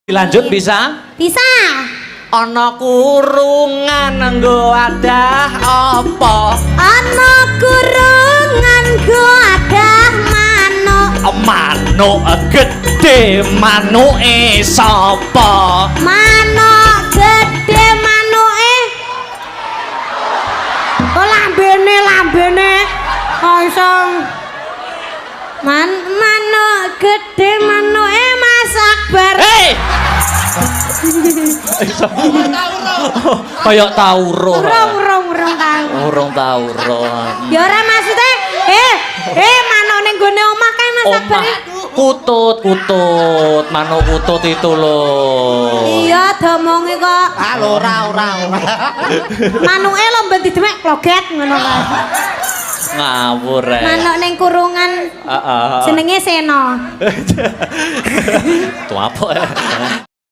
Dilanjut bisa? Bisa. Ana kurungan nggo wadah apa? Ana kurungan nggo wadah manuk. Manuk gedhe manuke sapa? Manuk gedhe manuke. Oh, lambene lambene. Oh, iso. Manuk gedhe manuke Mas Akbar. Hei! Kayak tau roh. Urung, urung, urung tau. Urung tau roh. Ya ora, maksudnya eh manuk ning gone omah kae, Mas Akbar. Omah kutut, kutut, manuk kutut itu loh. Iya, domonge kok. Ah, lho, ora, ora, ora. Manuke lho ben didemek kloget ngono kae. Ngawur eh. Manuk ning kurungan Heeh. jenenge Seno. Tuh apa ya?